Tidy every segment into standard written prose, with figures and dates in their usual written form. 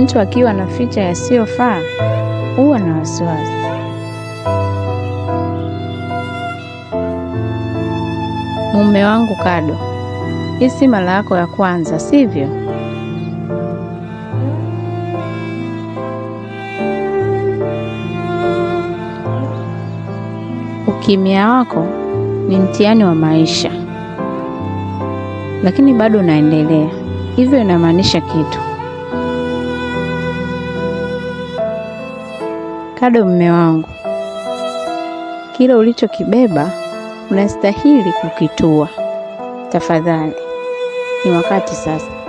Mtu akiwa anaficha yasiyofaa huwa na wasiwasi. Mume wangu Kado, hii si mara yako ya kwanza, sivyo? Ukimya wako ni mtihani wa maisha, lakini bado unaendelea, hivyo inamaanisha kitu. Kado, mume wangu, kile ulichokibeba unastahili kukitua. Tafadhali, ni wakati sasa.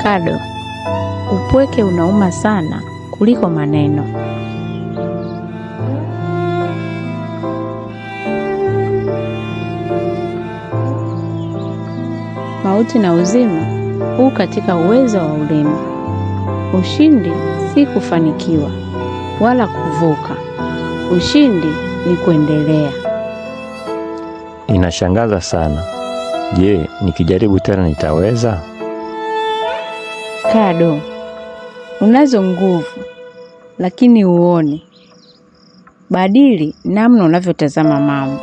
Kado, upweke unauma sana kuliko maneno. Mauti na uzima huu katika uwezo wa ulimi. Ushindi si kufanikiwa wala kuvuka. Ushindi ni kuendelea. Inashangaza sana. Je, nikijaribu tena nitaweza? Kado, unazo nguvu lakini huoni. Badili namna unavyotazama mambo.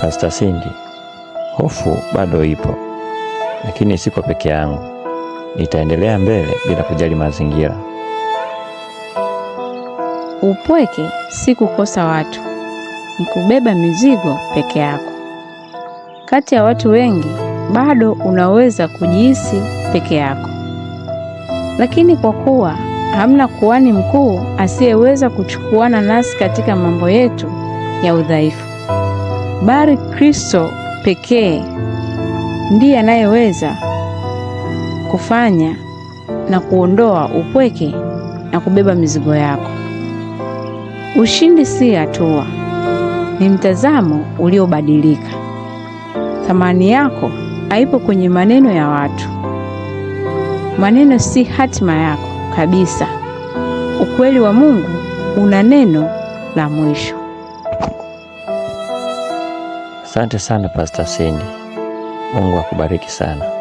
Pastor Cindy, hofu bado ipo, lakini siko peke yangu. Nitaendelea mbele bila kujali mazingira. Upweke si kukosa watu, ni kubeba mizigo peke yako. Kati ya watu wengi bado unaweza kujihisi peke yako, lakini kwa kuwa hamna kuhani mkuu asiyeweza kuchukuana nasi katika mambo yetu ya udhaifu, bali Kristo pekee ndiye anayeweza kufanya na kuondoa upweke na kubeba mizigo yako. Ushindi si hatua, ni mtazamo uliobadilika. Thamani yako haipo kwenye maneno ya watu. Maneno si hatima yako kabisa. Ukweli wa Mungu una neno la mwisho. Asante sana Pastor Cindy. Mungu akubariki sana.